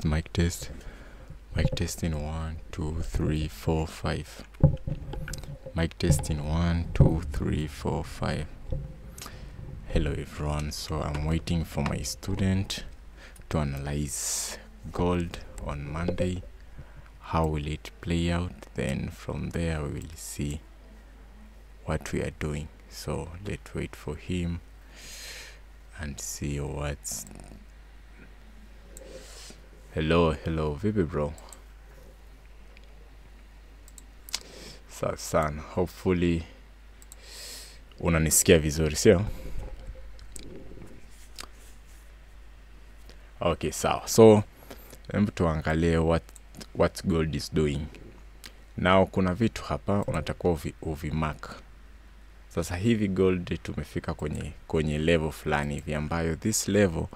test, mic test, mic testing 1 2 3 4 5, mic testing 1 2 3 4 5. Hello everyone. So I'm waiting for my student to analyze gold on Monday. How will it play out? Then from there we will see what we are doing. So let's wait for him and see what's. Hello, hello, vipi bro? Sawa sana. Hopefully unanisikia vizuri, sio? Okay, sawa. So hebu tuangalie what gold is doing. Now kuna vitu hapa unatakiwa uvimark. Sasa hivi gold tumefika kwenye level fulani hivi ambayo this level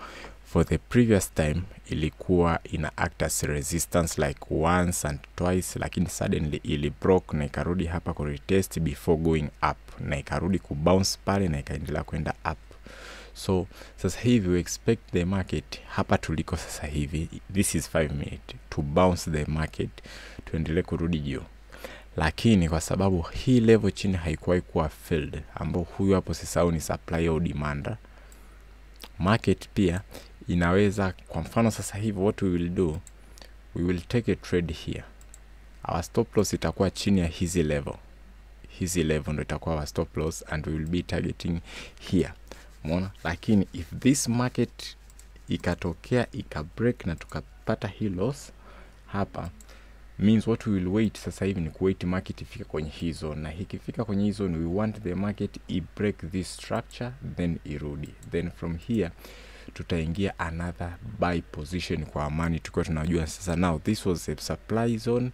for the previous time ilikuwa ina act as resistance like once and twice, lakini suddenly ili broke na ikarudi hapa ku retest before going up, na ikarudi ku bounce pale na ikaendelea kwenda up. So sasa hivi we expect the market hapa tuliko sasa hivi, this is 5 minute, to bounce the market tuendelee kurudi juu. Lakini kwa sababu hii level chini haikuwahi kuwa filled, ambao huyu hapo sisahau ni supply au demand, market pia inaweza, kwa mfano sasa hivi what we will do, we will take a trade here. Our stop loss itakuwa chini ya hizi level. Hizi level ndo itakuwa our stop loss and we will be targeting here. Umeona? Lakini if this market ikatokea ika break na tukapata hii loss hapa, means what we will wait sasa hivi ni kuwait market ifike kwenye hii zone, na ikifika kwenye hii zone we want the market i break this structure then irudi, then from here tutaingia another buy position kwa amani, tukiwa tunajua sasa now this was a supply zone,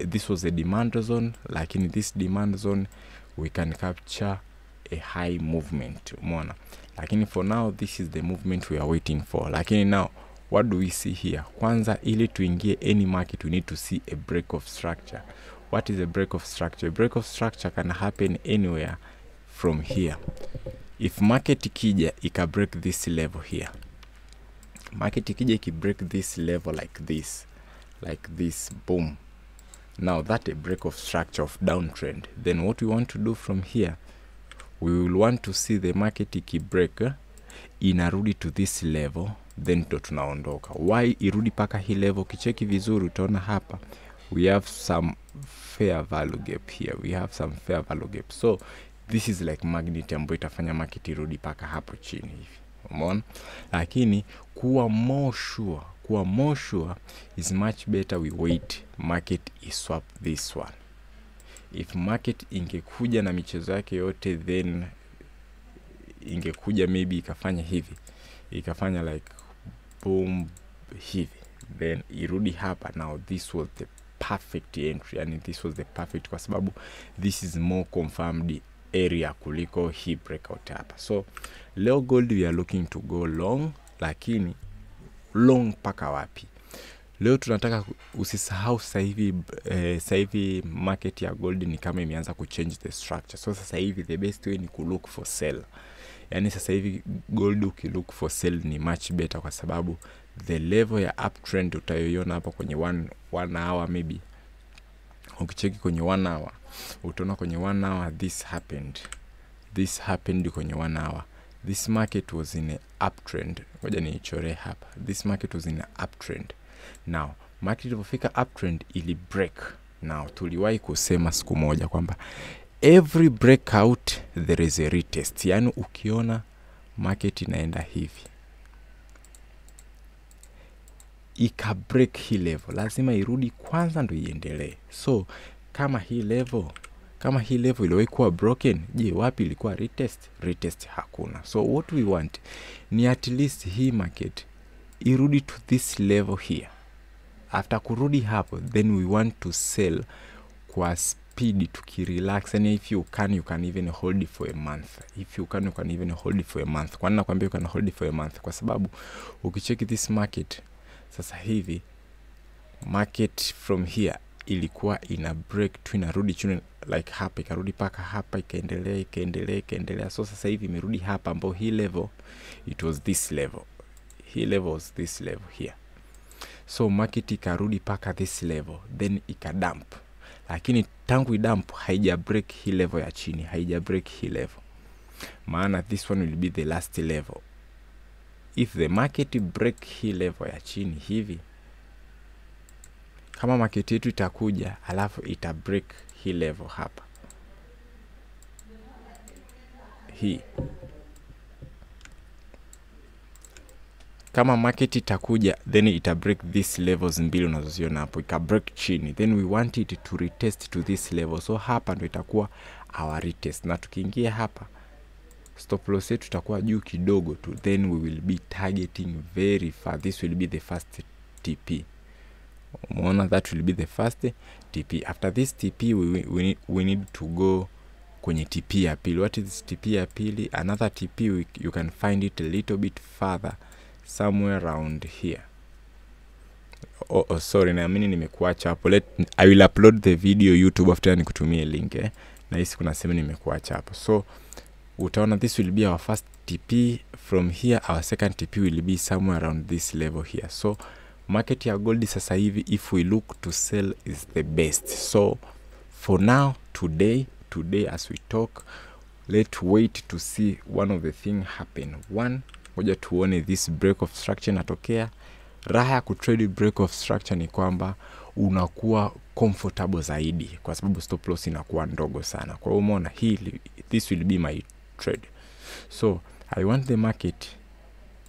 this was a demand zone, lakini this demand zone we can capture a high movement. Umeona? Lakini for now this is the movement we are waiting for. Lakini now what do we see here? Kwanza ili tuingie any market we need to see a break of structure. What is a break of structure? A break of structure can happen anywhere from here. If market ikija ika break this level here, market ikija iki break this level like this, boom, now that a break of structure of downtrend. Then what we want to do from here, we will want to see the market iki break inarudi to this level, then ndo tunaondoka. Why irudi paka hii level? Ukicheki vizuri utaona hapa we have some fair value gap here, we have some fair value gap. So this is like magnet ambayo itafanya market irudi paka hapo chini hivi. Umeona? Lakini kuwa more sure is much better we wait market is swap this one. If market ingekuja na michezo yake yote, then ingekuja maybe ikafanya hivi, ikafanya like boom hivi, then irudi hapa. Now this was the perfect entry, and this was the perfect kwa sababu this is more confirmed area kuliko hii breakout hapa. So leo gold we are looking to go long, lakini long paka wapi? Leo tunataka, usisahau sasa hivi sasa hivi market ya gold ni kama imeanza kuchange the structure. So sasa hivi the best way ni ku look for sell. Yani sasa hivi gold ukilook for sell ni much better, kwa sababu the level ya uptrend utayoiona hapa kwenye one hour maybe. Ukicheki kwenye 1 hour utaona kwenye 1 hour this happened. This happened kwenye 1 hour. This market was in a uptrend. Ngoja niichore hapa. This market was in a uptrend. Now market ilipofika uptrend ili break. Now tuliwahi kusema siku moja kwamba every breakout there is a retest. Yani ukiona market inaenda hivi ika break hii level, lazima irudi kwanza ndo iendelee. So kama hii level iliwahi kuwa broken, je, wapi ilikuwa retest? Retest hakuna. So what we want ni at least hii market irudi to this level here. After kurudi hapo, then we want to sell kwa speed tukirelax. And if you can, you can even hold it for a month. If you can, you can even hold it for a month. Kwa nini nakwambia you can hold it for a month? Kwa sababu ukicheki this market sasa hivi, market from here ilikuwa ina break tu inarudi chini like hapa, ikarudi paka hapa, ikaendelea ikaendelea ikaendelea. So sasa hivi imerudi hapa ambapo hii level, it was this level. Hii level was this level here. So market ikarudi paka this level, then ikadump. Lakini tangu idump haija break hii level ya chini, haija break hii level. Maana this one will be the last level. If the market break hii level ya chini hivi, kama market yetu itakuja alafu ita break hii level hapa, hii, kama market itakuja then ita break these levels mbili unazoziona hapo, ika break chini, then we want it to retest to this level. So hapa ndo itakuwa our retest, na tukiingia hapa stop loss yetu itakuwa juu kidogo tu, then we will be targeting very far. This will be the first TP. Umeona, that will be the first TP. After this TP we need to go kwenye TP ya pili. What is TP ya pili? Another TP you can find it a little bit further, somewhere around here. Oh, sorry, naamini nimekuacha hapo. I will upload the video YouTube after nikutumie link, eh. Na hisi kuna sehemu nimekuacha hapo. So utaona this will be our first TP. From here our second TP will be somewhere around this level here. So market ya gold sasa hivi, if we look to sell, is the best. So for now, today as we talk, let's wait to see one of the thing happen. One, ngoja tuone this break of structure inatokea. Raha ya kutrade break of structure ni kwamba unakuwa comfortable zaidi, kwa sababu stop loss inakuwa ndogo sana. Kwa hiyo umeona hii, this will be my trade. So I want the market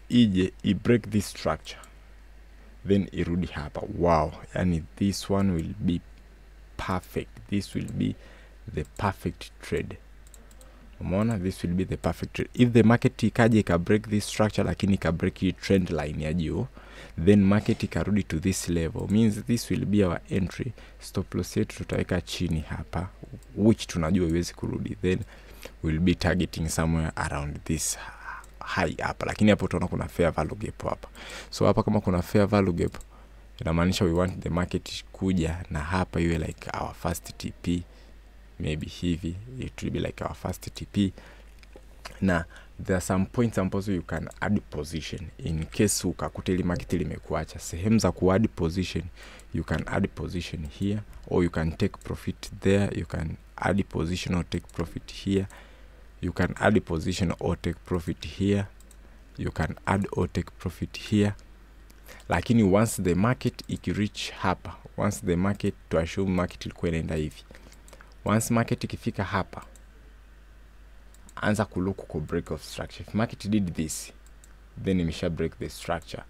ije i break this structure, then irudi hapa. Wow, yani this one will be perfect. This will be the perfect trade. Umeona, this will be the perfect trade. If the market ikaje ika break this structure, lakini ika break hii trend line ya juu, then market ikarudi to this level, means this will be our entry. Stop loss yetu tutaweka chini hapa, which tunajua iwezi kurudi, then we'll be targeting somewhere around this high hapa. Lakini hapo tunaona kuna fair value gap hapa. So hapa kama kuna fair value gap, inamaanisha we want the market kuja na hapa iwe like our first TP, maybe hivi, it will be like our first TP. Na there are some points ambazo you can add position in case ukakuta ile market limekuacha. Sehemu za ku add position, you can add position here, or you can take profit there. You can add position or take profit here. You can add position or take profit here. You can add or take profit here. Lakini once the market ikireach hapa, once the market, to assume market ilikuwa inaenda hivi, once market ikifika hapa, anza kulook kwa break of structure. If market did this, then imesha break the structure.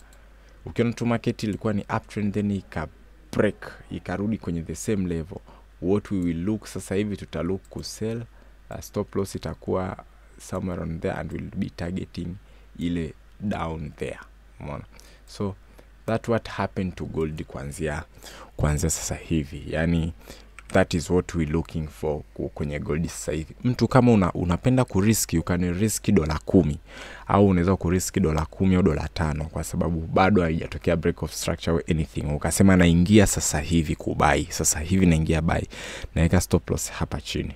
Ukiona tu market ilikuwa ni uptrend, then ika break, ikarudi kwenye the same level, what we will look sasa hivi, tuta look ku sell. Stop loss itakuwa somewhere on there, and we'll be targeting ile down there. Umeona? So that what happened to gold kuanzia sasa hivi. Yani that is what we looking for kwenye gold sasa hivi. Mtu kama unapenda kuriski, you can risk $10, au unaweza kuriski $10 au $5, kwa sababu bado haijatokea break of structure or anything. Ukasema naingia sasa hivi kubuy, sasa hivi naingia buy, naweka stop loss hapa chini,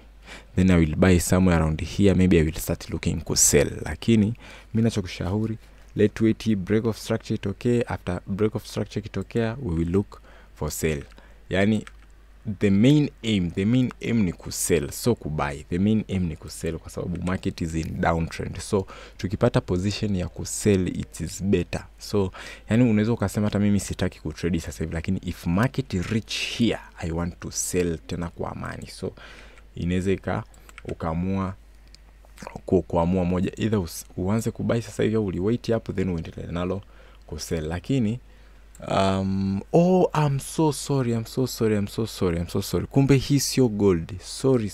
then I will buy somewhere around here, maybe I will start looking to sell. Lakini mimi nachokushauri, let wait hii break of structure itokee. After break of structure ikitokea, we will look for sell. Yani the main aim ni kusell, so kubuy. The main aim ni kusell, kwa sababu market is in downtrend. So tukipata position ya kusell, it is better. So yani unaweza ukasema hata mimi sitaki kutrade sasa hivi, lakini if market reach here, I want to sell tena kwa amani. So inaweza ukaamua kuamua moja, either uanze kubuy sasa hivi au uliwait hapo then uendelee nalo kusell. Lakini oh, I'm so sorry. Kumbe hii sio gold. Sorry.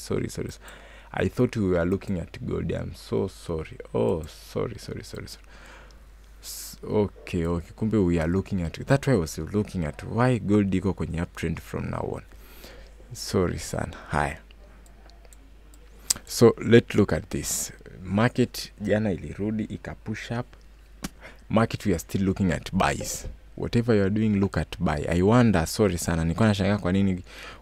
I thought we were looking at gold. I'm so sorry. Oh, sorry. Okay. Kumbe we are looking at, that why I was looking at why gold iko kwenye uptrend from now on. Sorry sana. Haya. So let's look at this. Market jana ilirudi ika push up. Market, we are still looking at buys. Whatever you are doing, look at buy. I wonder, sorry sana, nilikuwa nashangaa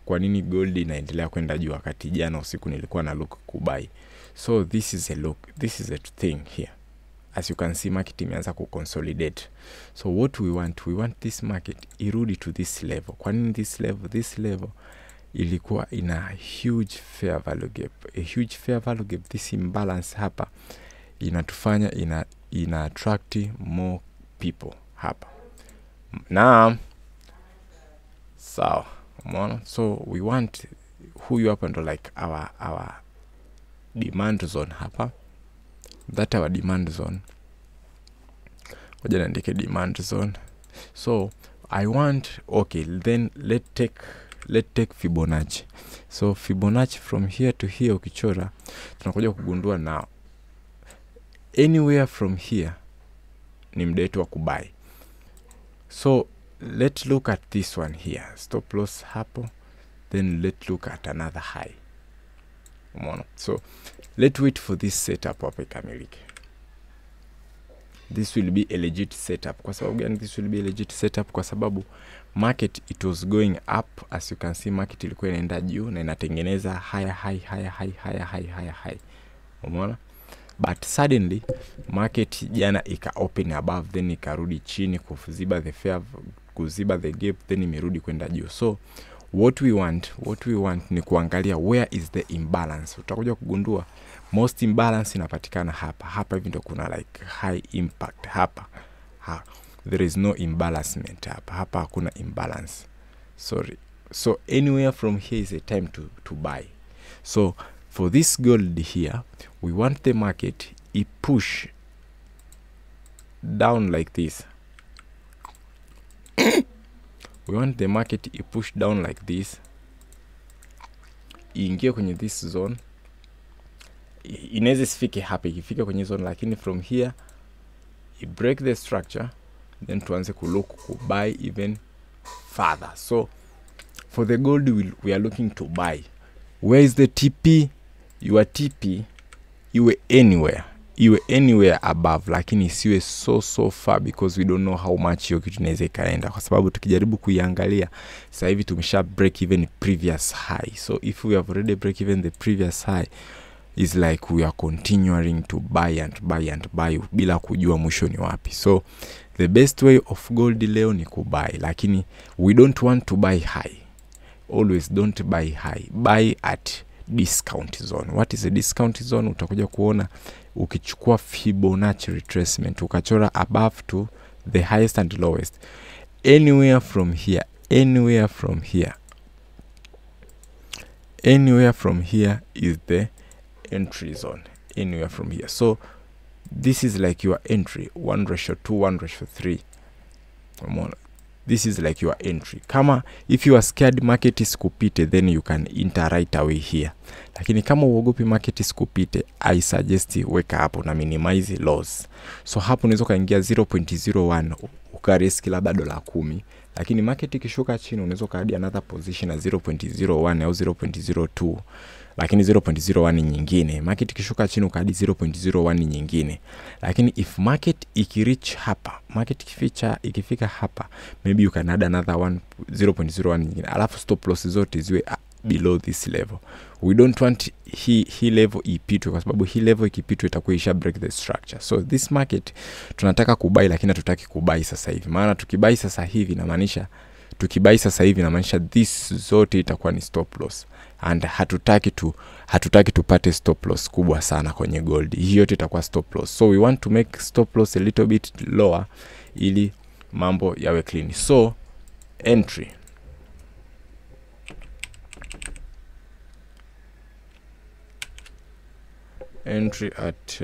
kwa nini gold inaendelea kwenda juu wakati jana usiku nilikuwa na look ku buy. So this is a look, this is a thing here. As you can see, market imeanza kuconsolidate. So what we want, we want this market irudi to this level. Kwa nini this level? This level ilikuwa ina huge fair value gap. A huge fair value gap, this imbalance hapa inatufanya ina attract more people hapa. Na sawa, umeona? So we want huyu hapa ndo like our demand zone hapa. That our demand zone. Ngoja niandike demand zone. So I want, okay, then let's take Fibonacci. So Fibonacci from here to here ukichora, tunakuja kugundua now anywhere from here ni muda wetu wa kubuy. So let's look at this one here. Stop loss hapo, then let's look at another high. Umeona? So let's wait for this setup hapa ikamilike. This will be a legit setup. Kwa sababu gani this will be a legit setup? Kwa sababu market it was going up. As you can see, market ilikuwa inaenda juu na inatengeneza higher high, higher high, higher high, higher high. Umeona? But suddenly market jana ika open above, then ikarudi chini kuziba the fair, kuziba the gap, then imerudi kwenda juu. So what we want ni kuangalia where is the imbalance. Utakuja kugundua most imbalance inapatikana hapa. Hapa hivi ndo kuna like high impact hapa. Ha, there is no imbalancement hapa. Hapa hakuna imbalance. Sorry. So anywhere from here is a time to buy. So for this gold here, we want the market it push down like this. We want the market it push down like this. Iingie kwenye this zone. Inaweza isifike hapa, ikifika kwenye zone, lakini from here it break the structure, then tuanze ku look ku buy even further. So for the gold we are looking to buy. Where is the TP? Your TP iwe anywhere, iwe anywhere above, lakini isiwe so far, because we don't know how much hiyo kitu inaweza ikaenda, kwa sababu tukijaribu kuiangalia sasa hivi tumesha break even previous high. So if we have already break even the previous high, is like we are continuing to buy and buy and buy bila kujua mwisho ni wapi. So the best way of gold leo ni kubuy, lakini we don't want to buy high. Always don't buy high, buy at discount zone. What is a discount zone? Utakuja kuona ukichukua Fibonacci retracement ukachora above to the highest and lowest, anywhere from here, anywhere from here, anywhere from here is the entry zone. Anywhere from here. So this is like your entry 1:2, 1:3. This is like your entry. Kama if you are scared market isikupite, then you can enter right away here. Lakini kama uogopi market isikupite, I suggest weka hapo na minimize loss. So hapo unaweza kaingia 0.01 ukariski labda $10, lakini market ikishuka chini unaweza kaadi another position na 0.01 au 0.02, lakini 0.01 nyingine. Market ikishuka chini ukaadi 0.01 nyingine. Lakini if market ikireach hapa, market ikifika hapa, maybe you can add another one 0.01 nyingine. Alafu stop loss zote ziwe below this level. We don't want hii level ipitwe, kwa sababu hii level ikipitwa itakuwa isha break the structure. So this market tunataka kubuy, lakini hatutaki kubuy sasa hivi. Maana tukibuy sasa hivi inamaanisha, tukibuy sasa hivi inamaanisha this zote itakuwa ni stop loss, and hatutaki tupate stop loss kubwa sana kwenye gold. Hii yote itakuwa stop loss. So we want to make stop loss a little bit lower ili mambo yawe clean. So entry at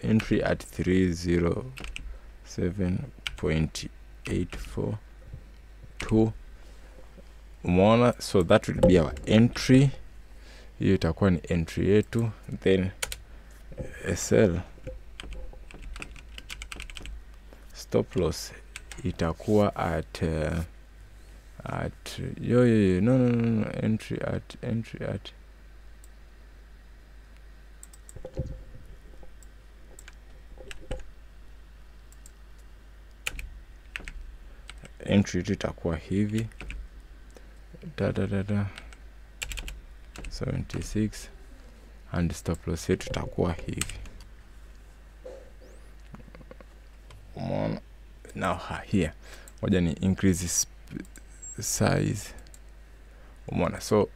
entry at 307.842. Umeona? So that will be our entry. Hiyo itakuwa ni entry yetu. Then SL stop loss itakuwa at yo yo no no no no entry at entry itakuwa hivi da da da da 76 And stop loss yetu itakuwa hivi. Umeona? Now here, ngoja ni increase size. Umeona? So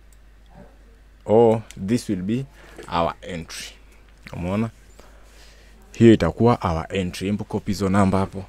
this will be our entry. Umeona? Hiyo itakuwa our entry. Hebu copy hizo namba hapo.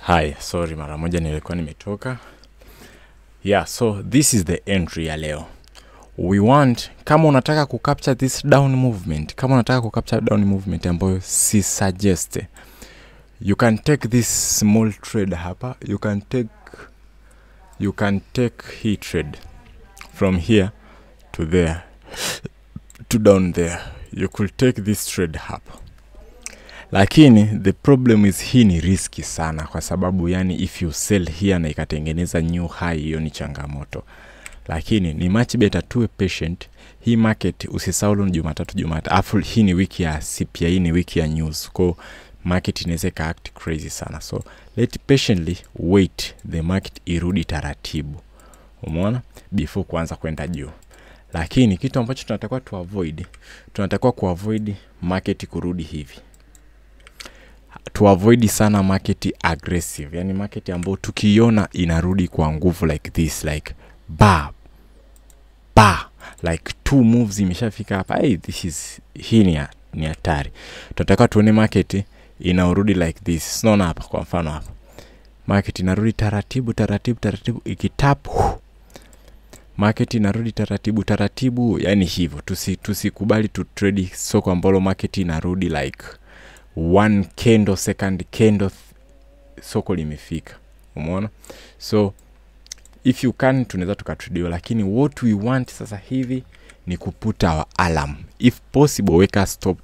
Hi, sorry, mara moja nilikuwa nimetoka. Yeah, so this is the entry ya leo. We want, kama unataka ku capture this down movement, kama unataka ku capture down movement ambayo si suggest, you can take this small trade hapa. You can take he trade from here to there to down there. You could take this trade hapa. Lakini the problem is hii ni risky sana, kwa sababu yani if you sell here na ikatengeneza new high, hiyo ni changamoto. Lakini ni much better to be patient. Hii market usisahau ni Jumatatu. Afu hii ni wiki ya CPI, hii ni wiki ya news. Kwa market inaweza ka act crazy sana. So let patiently wait the market irudi taratibu. Umeona? Before kuanza kwenda juu. Lakini kitu ambacho tunatakiwa tu avoid, tunatakiwa ku avoid market kurudi hivi. To avoid sana market aggressive, yani market ambayo tukiona inarudi kwa nguvu like this, like ba ba, like two moves imeshafika hapa. Hey, this is, hii ni hatari. Tunataka tuone market inarudi like this. Unaona hapa kwa mfano hapa market inarudi taratibu taratibu taratibu, ikitap market inarudi taratibu taratibu, yani hivyo. Tusikubali tu trade soko ambalo market inarudi like one candle, second candle, soko limefika. Umeona? So if you can, tunaweza tukatrade, lakini what we want sasa hivi ni kuputa our alarm. If possible, weka stop,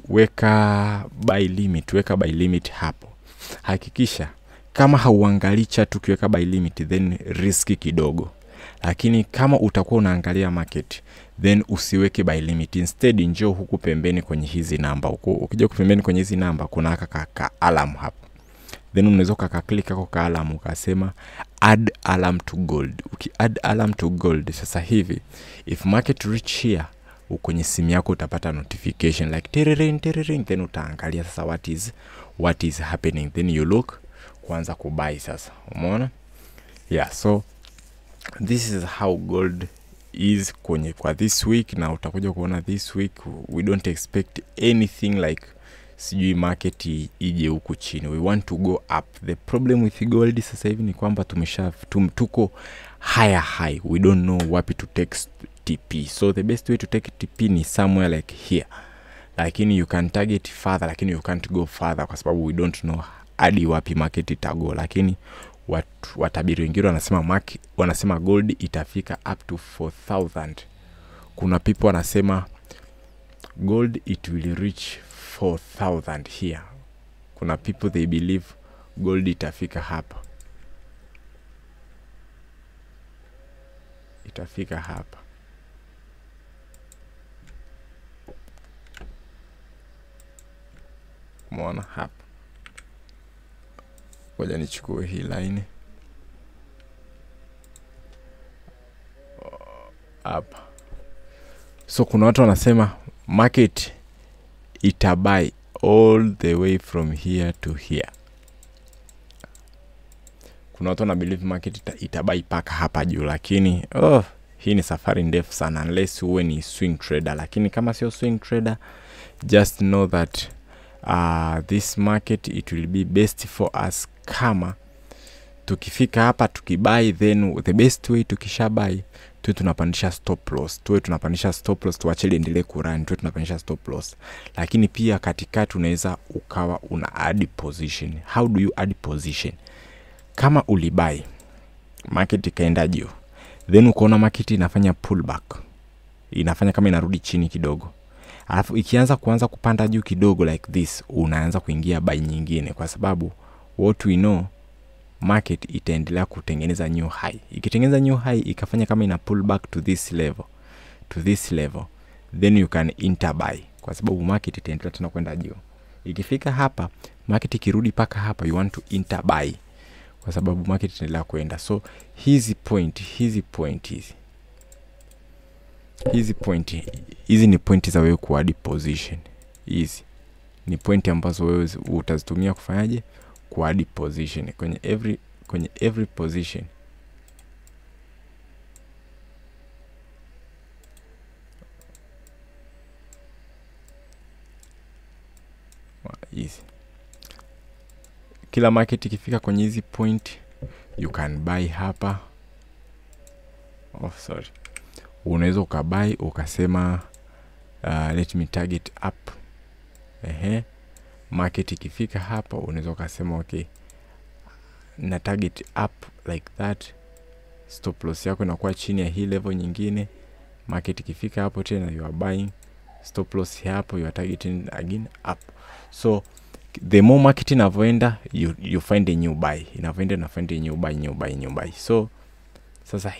weka buy limit, weka buy limit hapo. Hakikisha kama hauangalii chart ukiweka buy limit, then riski kidogo. Lakini kama utakuwa unaangalia market, then usiweke buy limit. Instead njoo huku pembeni kwenye hizi namba. Huku ukija huku pembeni kwenye hizi namba kuna ka alarm hapo. Then unaweza ukaklik kako ka alarm ukasema add alarm to gold. Uki add alarm to gold sasa hivi, if market reach here, kwenye simu yako utapata notification like tiririn tiririn, then utaangalia sasa what is happening, then you look kuanza kubuy sasa. Umeona? Yeah, so this is how gold is kwenye kwa this week, na utakuja kuona this week we don't expect anything like sijui market ije huku chini. We want to go up. The problem with gold sasa hivi ni kwamba tuko higher high. We don't know wapi to take TP. So the best way to take TP ni somewhere like here. Lakini you can target further, lakini you can't go further kwa sababu we don't know hadi wapi market itago. Lakini watabiri wengine wanasema wanasema gold itafika up to 4000. Kuna people wanasema gold it will reach 4000 here. Kuna people they believe gold itafika hapa. Itafika hapa. Muona hapa. Ngoja nichukue hii line hapa. So kuna watu wanasema market itabuy all the way from here to here. Kuna watu wana believe market itabuy paka hapa juu, lakini hii ni safari ndefu sana unless uwe ni swing trader. Lakini kama sio swing trader, just know that this market it will be best for us kama tukifika hapa tukibuy, then the best way tukisha buy tuwe tunapandisha stop loss, tuache liendelee kurun, tuwe tunapandisha stop loss. Lakini pia katikati unaweza ukawa una add position. How do you add position? Kama ulibuy market ikaenda juu, then ukaona market inafanya pullback, inafanya kama inarudi chini kidogo, alafu ikianza kuanza kupanda juu kidogo like this, unaanza kuingia buy nyingine, kwa sababu what we know, market itaendelea kutengeneza new high. Ikitengeneza new high ikafanya kama ina pull back to this level, then you can enter buy, kwa sababu market itaendelea tena kwenda juu. Ikifika hapa market ikirudi paka hapa, you want to enter buy, kwa sababu market itaendelea kwenda. So hizi point hizi ni point za wewe ku add position. Hizi ni point ambazo wewe utazitumia kufanyaje? Ku add position kwenye every position. Hizi kila market ikifika kwenye hizi point you can buy hapa. Unaweza ukabuy ukasema let me target up. Market ikifika hapa unaweza ukasema okay, na target up like that. Stop loss yako inakuwa chini ya hii level nyingine. Market ikifika hapo tena you are buying, stop loss hapo you are targeting again up. So the more market inavyoenda you find a new buy, inavyoenda na find a new buy, new buy, new buy. So sasa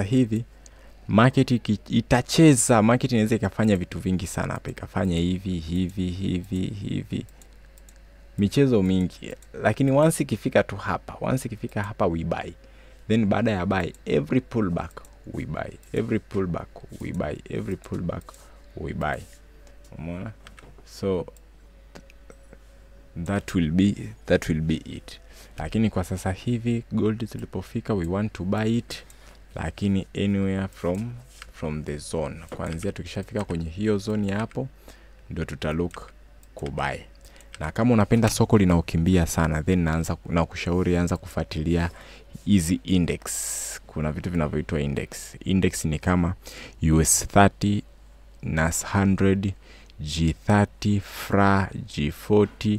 hivi market itacheza, market inaweza ikafanya vitu vingi sana hapa, ikafanya hivi hivi hivi hivi, michezo mingi. Lakini once ikifika tu hapa, once ikifika hapa we buy. Then baada ya buy, every pullback we buy, every pullback we buy, every pullback we buy. Umeona? So that will be it. Lakini kwa sasa hivi gold tulipofika we want to buy it, lakini anywhere from the zone. Kuanzia tukishafika kwenye hiyo zone hapo ndio tutalook ku buy. Na kama unapenda soko linaokimbia sana, then naanza na kushauri anza kufuatilia hizi index. Kuna vitu vinavyoitwa index. Index ni kama US 30, NAS 100, G30, FRA, G40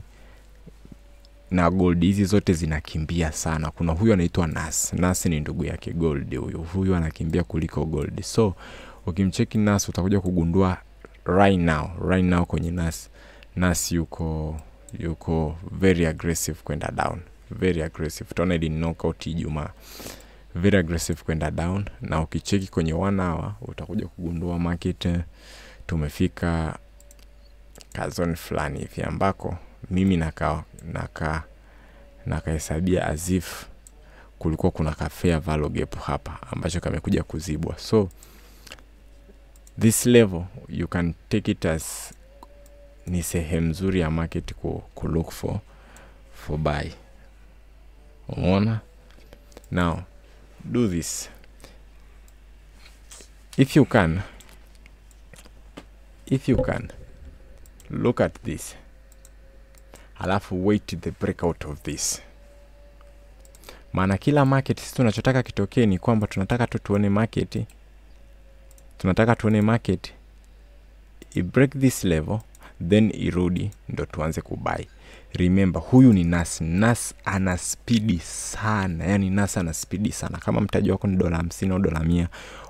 na gold. Hizi zote zinakimbia sana. Kuna huyu anaitwa NAS. NAS ni ndugu yake gold huyu. Huyu anakimbia kuliko gold. So ukimcheki NAS utakuja kugundua right now kwenye NAS, NAS yuko very aggressive kwenda down. Very aggressive. Utaona ili knockout Ijumaa. Very aggressive kwenda down. Na ukicheki kwenye 1 hour utakuja kugundua market tumefika ka zone fulani hivi ambako mimi nakahesabia as if kulikuwa kuna ka fair value gap hapa ambacho kamekuja kuzibwa. So this level you can take it as ni sehemu nzuri ya market ku look for buy. Umeona? Now do this. If you can look at this. Alafu wait the breakout of this. Maana kila market sisi tunachotaka kitokee ni kwamba tunataka tu tuone market. Tunataka tuone market i break this level then irudi ndo tuanze kubuy. Remember huyu ni NAS. NAS ana speed sana. Yani NAS ana speed sana. Kama mtaji wako ni $50 au $100,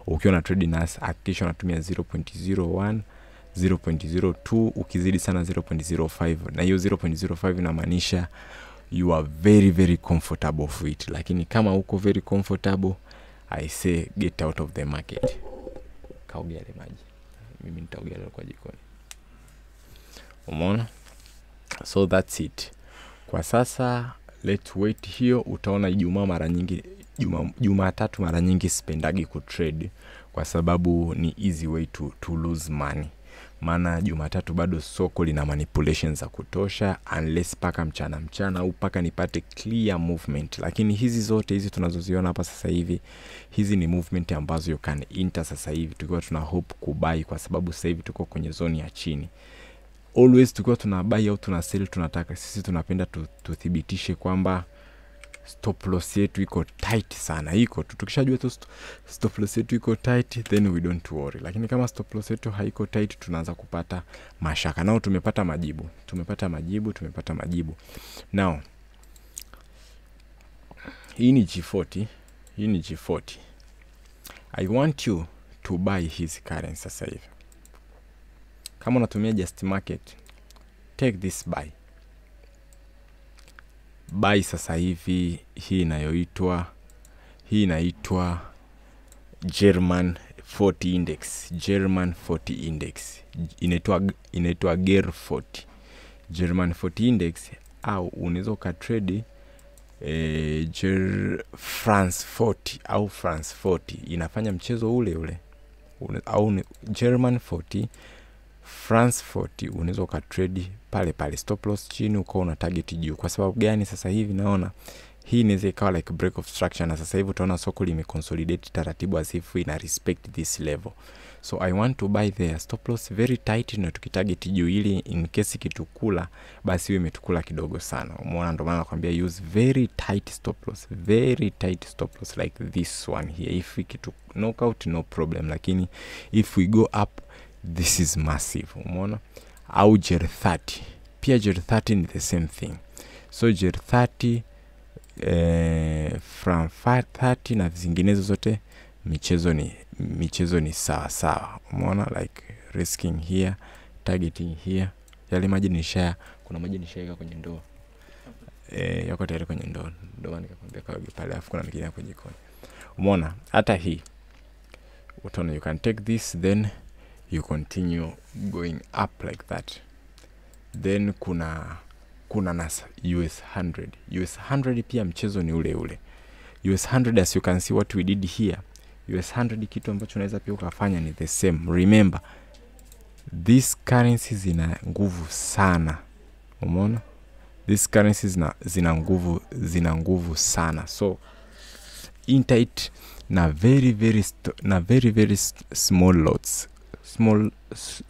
ukiwa na trade NAS hakikisha unatumia 0.01, 0.02, ukizidi sana 0.05. Na hiyo 0.05 inamaanisha you are very very comfortable for it. Lakini kama uko very comfortable, I say get out of the market. Kaogea ile maji. Mimi nitaogea leo kwa jikoni. Umeona? So that's it. Kwa sasa let's wait hiyo. Utaona Ijumaa mara nyingi, Jumatatu mara nyingi sipendagi kutrade. kwa sababu ni easy way to lose money. Maana Jumatatu bado soko lina manipulations za kutosha, unless paka mchana mchana au paka nipate clear movement. Lakini hizi zote hizi tunazoziona hapa sasa hivi, hizi ni movement ambazo you can enter sasa hivi tukiwa tuna hope kubuy, kwa sababu sasa hivi tuko kwenye zone ya chini. Always tukiwa tuna buy au tuna sell, tunataka sisi tunapenda tuthibitishe kwamba stop loss yetu iko tight sana, iko tu. Tukishajua tu stop loss yetu iko tight, then we don't worry. Lakini kama stop loss yetu haiko tight, tunaanza kupata mashaka. Nao tumepata majibu, tumepata majibu, tumepata majibu. Now hii ni G40, hii ni G40. I want you to buy his currency sasa hivi. Kama unatumia just market, take this buy. Buy sasa hivi hii inayoitwa, hii inaitwa German 40 index, German 40 index. Inaitwa Ger 40. German 40 index, au unaweza ukatrade France 40 au France 40, inafanya mchezo ule ule. Au German 40, France 40, unaweza ukatrade pale pale, stop loss chini, uko una target juu. Kwa sababu gani? Sasa hivi naona hii inaweza ikawa like break of structure, na sasa hivi utaona soko limeconsolidate taratibu as if ina respect this level. So I want to buy there, stop loss very tight, na tukitarget juu, ili in case kitukula basi iwe imetukula kidogo sana. Umeona? Ndio maana nakwambia use very tight stop loss, very tight stop loss like this one here. If we kitu knockout, no problem, lakini if we go up, this is massive. Umeona? Au Ger 30 pia, Ger 30 ni the same thing. So Ger 30, Fran 30 na zinginezo zote, michezo ni sawa sawa. Umeona? Like risking here, targeting here. Yale maji nishaya, kuna maji nishaweka kwenye ndoo, yako tayari kwenye ndoo, ndio maana nikakwambia kaoge pale, afu kuna mingine hapo jikoni. Umeona? Hata hii utaona you can take this, then you continue going up like that. Then kuna na US 100. US 100 pia mchezo ni ule ule. US 100, as you can see what we did here, US 100 kitu ambacho unaweza pia ukafanya ni the same. Remember, these currencies zina nguvu sana. Umeona? These currencies zina nguvu sana. So enter it na very very na very very small lots,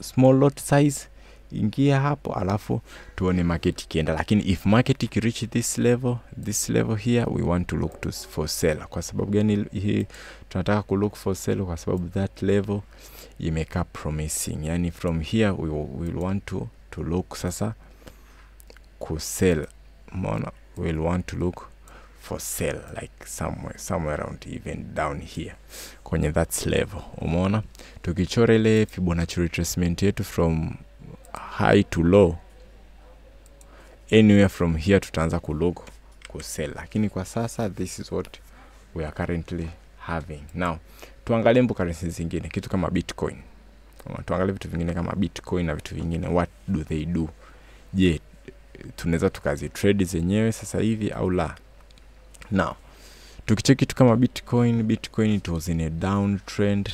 small lot size. Ingia hapo, alafu tuone market ikienda. Lakini if market ikireach this level, this level here, we want to look for sell. Kwa sababu gani hii tunataka ku look for sell? Kwa sababu that level imekaa promising. Yani from here we will want to look sasa ku sell. Umeona? We will want to look for sell like somewhere around, even down here kwenye that level. Umeona? Tukichora ile Fibonacci retracement yetu from high to low, anywhere from here tutaanza kulook kusell. Lakini kwa sasa this is what we are currently having. Now tuangalie mbo currency zingine, kitu kama Bitcoin. Tuangalie vitu vingine kama Bitcoin na vitu vingine, what do they do? Je, tunaweza tukazi trade zenyewe sasa hivi au la? Now tukicheck kitu kama Bitcoin, Bitcoin it was in a downtrend,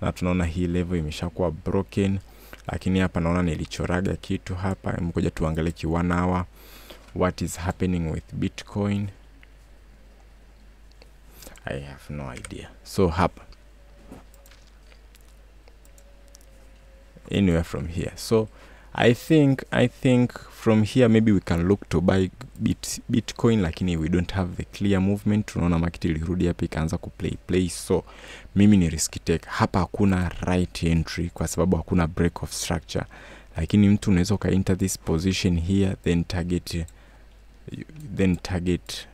na tunaona hii level imeshakuwa broken. Lakini hapa naona nilichoraga kitu hapa. Ngoja tuangalie ki 1 hour, what is happening with Bitcoin. I have no idea. So hapa, anywhere from here. So I think from here maybe we can look to buy Bitcoin, lakini we don't have the clear movement. Tunaona market ilirudi hapa ikaanza kuplay play. So mimi ni risk take hapa. Hakuna right entry kwa sababu hakuna break of structure, lakini mtu unaweza uka enter this position here, then target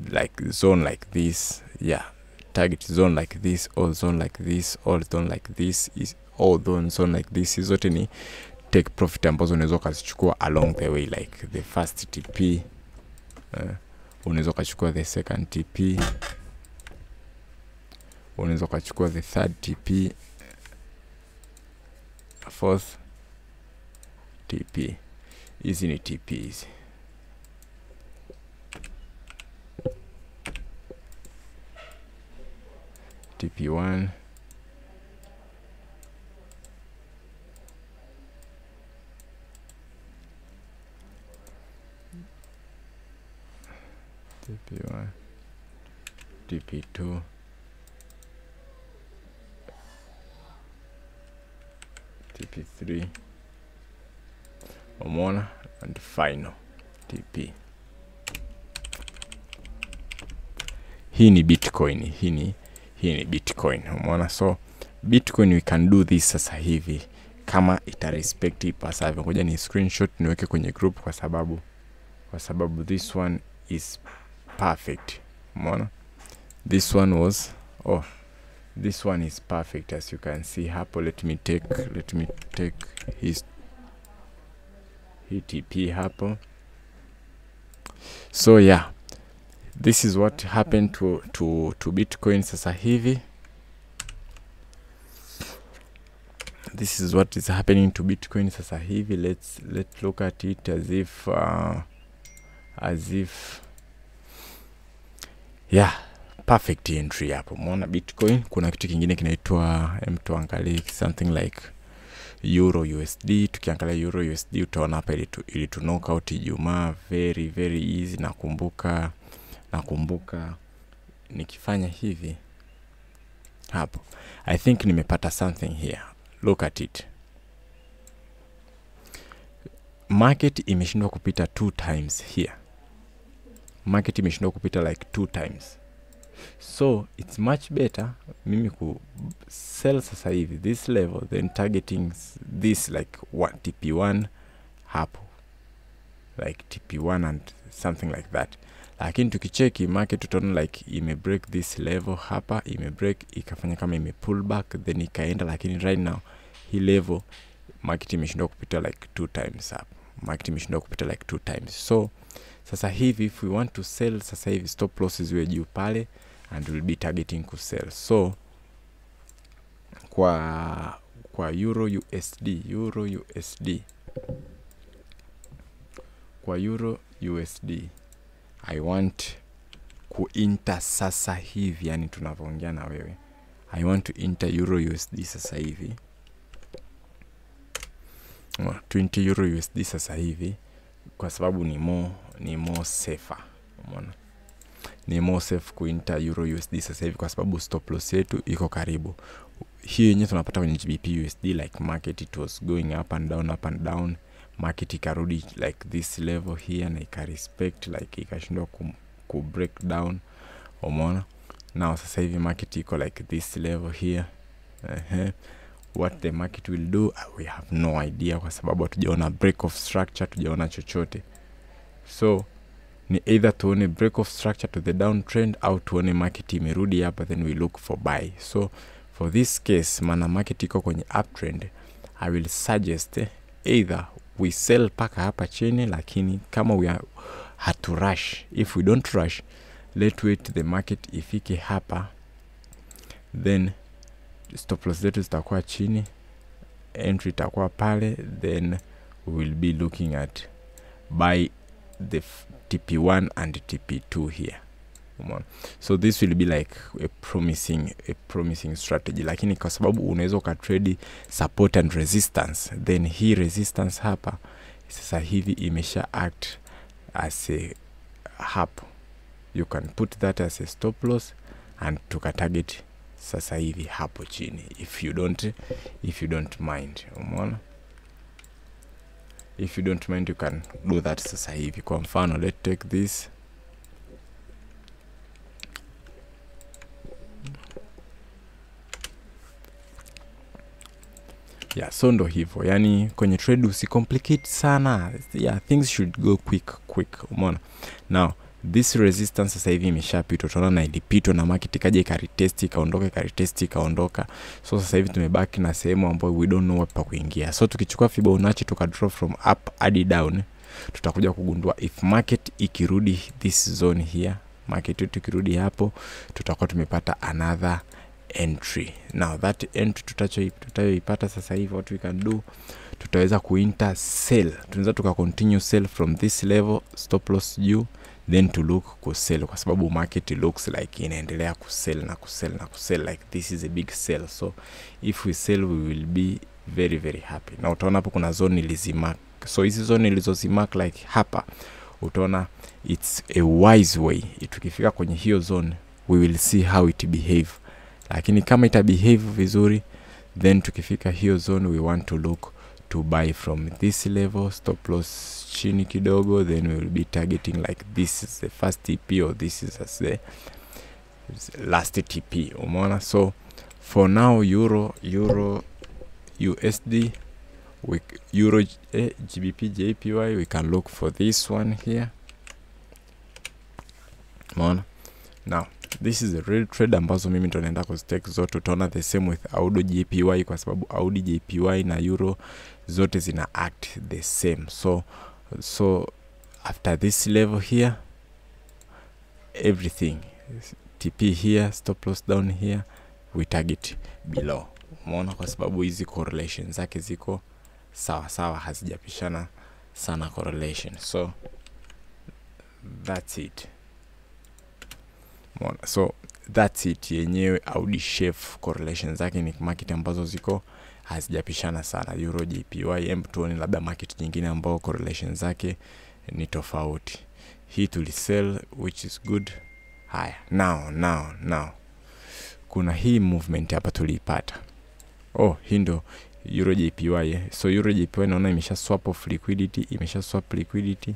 like zone like this. Yeah, target zone like this or zone like this or zone like this is or zone like this. Hizo zote ni take profit ambazo unaweza ukazichukua along the way, like the first TP, unaweza ukachukua the second TP, unaweza ukachukua the third TP, fourth TP. Hizi ni TP hizi. TP1, TP1, TP2, TP3, umeona, and final TP. Hii ni Bitcoin, hii ni Bitcoin, umeona. So Bitcoin we can do this sasa hivi kama ita respect ipasavyo. Ngoja ni screenshot niweke kwenye group kwa sababu this one is perfect. Umeona? This one was, oh, this one is perfect as you can see hapo. Let me take his TP hapo. So yeah, this is what happened to Bitcoin sasa hivi. This is what is happening to Bitcoin sasa hivi. Let's look at it as if yeah, perfect entry hapo. Umeona Bitcoin. Kuna kitu kingine kinaitwa, tuangalie something like Euro USD. Tukiangalia Euro USD utaona hapa ili tu knock out Ijumaa very very easy. Nakumbuka nikifanya hivi hapo, I think nimepata something here. Look at it. Market imeshindwa kupita 2 times here. Market imeshindwa kupita like 2 times. So it's much better mimi ku sell sasa hivi this level, then targeting this like 1 TP1 hapo, like TP1 and something like that. Lakini tukicheki market tutaona like ime break this level hapa, ime break ikafanya kama ime pull back then ikaenda. Lakini right now hii level market imeshindwa kupita like 2 times hapo. Market imeshindwa kupita like 2 times. So sasa hivi if we want to sell sasa hivi, stop losses ziwe juu pale and we'll be targeting ku sell. So kwa Euro USD, kwa Euro USD I want ku enter sasa hivi, yani tunavyoongea na wewe I want to enter Euro USD sasa hivi, 20 Euro USD sasa hivi, kwa sababu ni more safer. Umeona, ni more safe ku enter Euro USD sasa hivi kwa sababu stop loss yetu iko karibu. Hii yenyewe tunapata kwenye GBP USD, like market it was going up and down, up and down. Market ikarudi like this level here na ika respect, like ikashindwa ku break down. Umeona? Now sasa hivi market iko like this level here. What the market will do we have no idea, kwa sababu hatujaona break of structure, tujaona chochote. So ni either tuone break of structure to the downtrend au tuone market imerudi hapa, then we look for buy. So for this case, maana market iko kwenye uptrend, I will suggest either we sell paka hapa chini, lakini kama we are hatu rush, if we don't rush, let wait the market ifike hapa, then stop loss zetu zitakuwa chini, entry itakuwa pale, then we will be looking at buy the TP1 and TP2 here. So this will be like a promising strategy. Lakini kwa sababu unaweza ukatrade support and resistance, then hii resistance hapa sasa hivi imesha act as a hapo, you can put that as a stop loss and tukatarget sasa hivi hapo chini, if you don't mind. Umeona, if you don't mind you can do that sasa hivi. Kwa mfano, let's take this. Yeah, so ndo hivyo. Yani kwenye trade usicomplicate sana. Yeah, things should go quick. Umeona? Now, this resistance sasa hivi imeshapitwa. Tunaona na ilipitwa na market ikaja ikaretest, ikaondoka, ikaretest, ikaondoka. So sasa hivi tumebaki na sehemu ambayo we don't know wapi pa kuingia. So tukichukua Fibonacci tukadraw from up hadi down, tutakuja kugundua if market ikirudi this zone here, market yetu ikirudi hapo, tutakuwa tumepata another entry. Now that entry tutayoipata sasa hivi, what we can do, tutaweza kuinter sell. Tunaweza tuka continue sell from this level, stop loss juu, then to look ku sell, kwa sababu market looks like inaendelea ku sell na ku sell na ku sell, like this is a big sell. So if we sell we will be very very happy. Na utaona hapo kuna zone nilizimark. So hizi zone nilizozimark like hapa, Utaona it's a wise way. Tukifika kwenye hiyo zone we will see how it behave, lakini kama ita behave vizuri, then tukifika hiyo zone we want to look to buy from this level, stop loss chini kidogo, then we will be targeting like this is the first TP or this is the last TP. Umeona? So for now euro USD, we euro GBP JPY, we can look for this one here. Umeona? Now this is a real trade ambazo mimi ndo naenda kuzitake zote. Utaona the same with AUD JPY, kwa sababu AUD JPY na euro zote zina act the same. So after this level here, everything TP here, stop loss down here, we target below. Umeona, kwa sababu hizi correlation zake ziko sawa sawa, hazijapishana sana correlation. So that's it. Umeona? So that's it yenyewe. AUD CHF correlation zake ni market ambazo ziko hazijapishana sana. Euro JPY, tuone labda market nyingine ambao correlation zake ni tofauti. Hii tulisell, which is good. Haya, now kuna hii movement hapa tuliipata. Oh, hii ndo Euro JPY. So Euro JPY naona imesha swap off liquidity, imesha swap liquidity.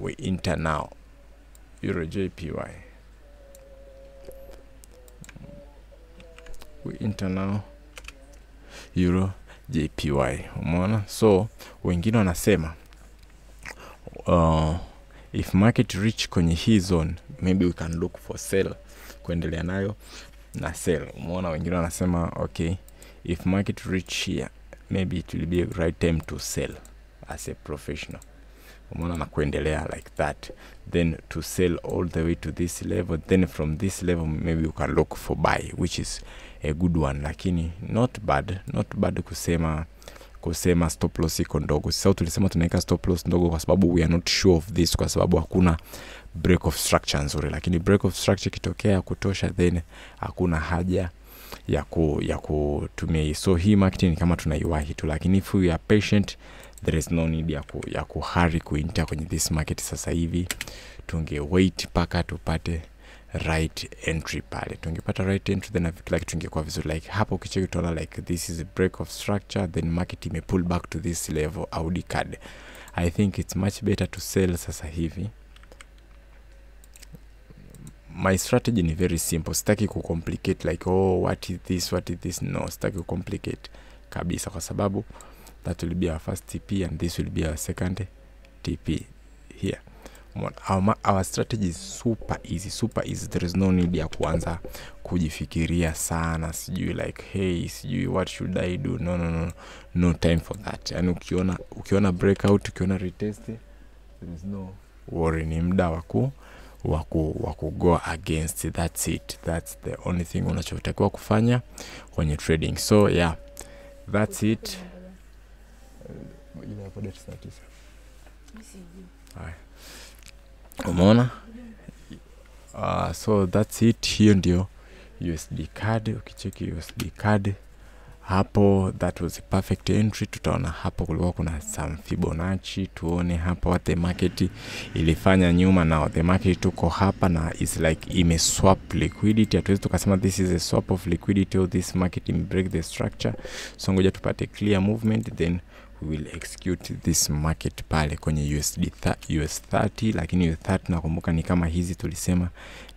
We enter now Euro JPY. We enter now Euro JPY. Umeona? So wengine wanasema if market reach kwenye hii zone, maybe we can look for sell, kuendelea nayo na sell. Umeona, wengine wanasema okay, if market reach here, maybe it will be a right time to sell as a professional. Umeona, na kuendelea like that, then to sell all the way to this level, then from this level maybe you can look for buy, which is a good one. Lakini not bad kusema stop loss iko ndogo. Sasa tulisema tunaweka stop loss ndogo kwa sababu we are not sure of this, kwa sababu hakuna break of structure nzuri. Lakini break of structure kitokea kutosha, then hakuna haja ya kutumia hii. So hii marketing kama tunaiwahi tu, lakini if we are patient there is no need ya kuhurry kuingia kwenye this market sasa hivi. Tunge wait paka tupate right entry pale. Tungepata right entry then like tungekuwa vizuri. Like hapo ukicheki utaona like this is a break of structure, then market ime pull back to this level AUD CAD. I think it's much better to sell sasa hivi. My strategy ni very simple. Sitaki kucomplicate like oh what is this, what is this. No, sitaki kucomplicate kabisa, kwa sababu that will be our first TP and this will be our second TP here. Our strategy is super easy, super easy. There is no need ya kuanza kujifikiria sana, sijui like hey, sijui what should I do. No, no, no, no time for that. Yani ukiona breakout, ukiona retest, there is no worry, ni muda wa ku go against. That's it. That's the only thing unachotakiwa kufanya kwenye trading. So yeah, that's it. Ile hapo date 9. Haya. Umeona? So that's it. Hiyo ndio USD CAD. Ukicheki USD CAD hapo, that was a perfect entry. Tutaona hapo kulikuwa kuna some Fibonacci, tuone hapo what the market ilifanya nyuma. Now the market tuko hapa na is like ime swap liquidity. Hatuwezi tukasema this is a swap of liquidity or this market ime break the structure. So ngoja tupate clear movement, then we will execute this market pale kwenye USD US30. Lakini US30 nakumbuka ni kama hizi tulisema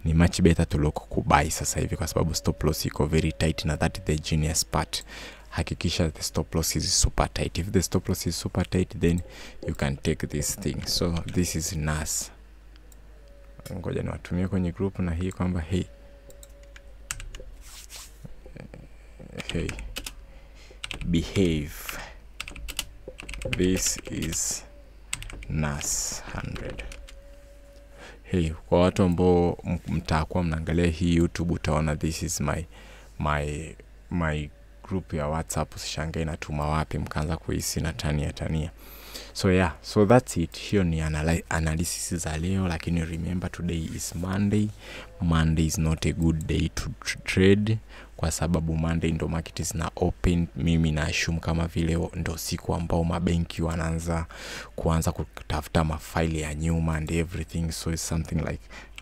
ni much better to look kubuy sasa hivi, kwa sababu stop loss iko very tight, na that is the genius part. Hakikisha the stop loss is super tight. If the stop loss is super tight, then you can take this thing. So this is NAS. Ngoja niwatumie kwenye group na hii kwamba hey, hey, behave. This is NAS 100. Hey, kwa watu ambao mtakuwa mnaangalia hii YouTube, utaona this is my group ya WhatsApp. Usishangae natuma wapi mkaanza kuhisi na tania. So yeah, so that's it. Hiyo ni analysis za leo, lakini remember today is Monday. Monday is not a good day to trade kwa sababu Monday ndo market zina open. Mimi na assume kama vile ndo siku ambao mabenki wanaanza kuanza kutafuta mafaili ya nyuma and everything, so it's something like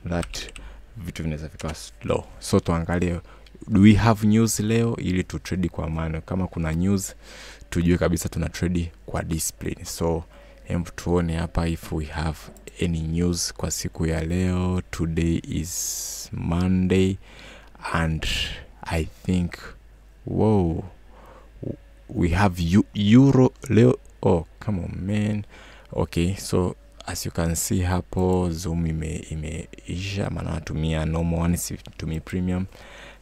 that, vitu vinaweza vikawa slow. So tuangalie, do we have news leo ili tu trade kwa maana kama kuna news tujue kabisa tuna trade kwa discipline. So hebu tuone hapa if we have any news kwa siku ya leo. Today is Monday and I think wow, we have euro leo. Oh, come on man. Okay, so as you can see hapo Zoom imeisha, maana natumia normal one, situmii premium.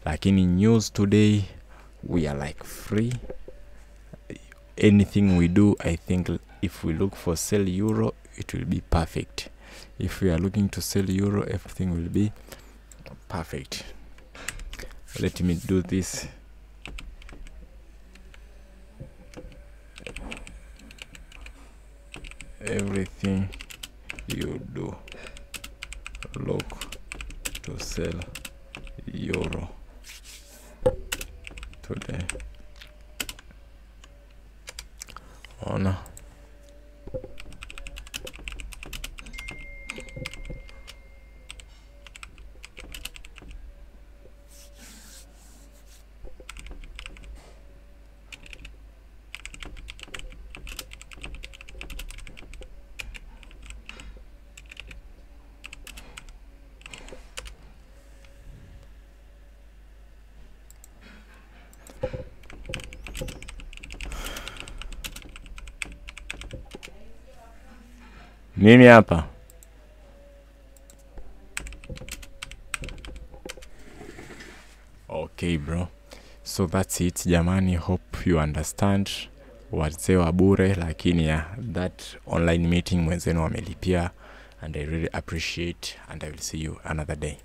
Lakini news today we are like free. Anything we do, I think if we look for sell euro, it will be perfect. If we are looking to sell euro, everything will be perfect. Let me do this. Everything you do, look to sell euro today. Ona nini hapa? Okay bro, so that's it jamani, hope you understand. Wazee wa bure, lakini ya that online meeting mwenzenu wamelipia, and I really appreciate, and I will see you another day.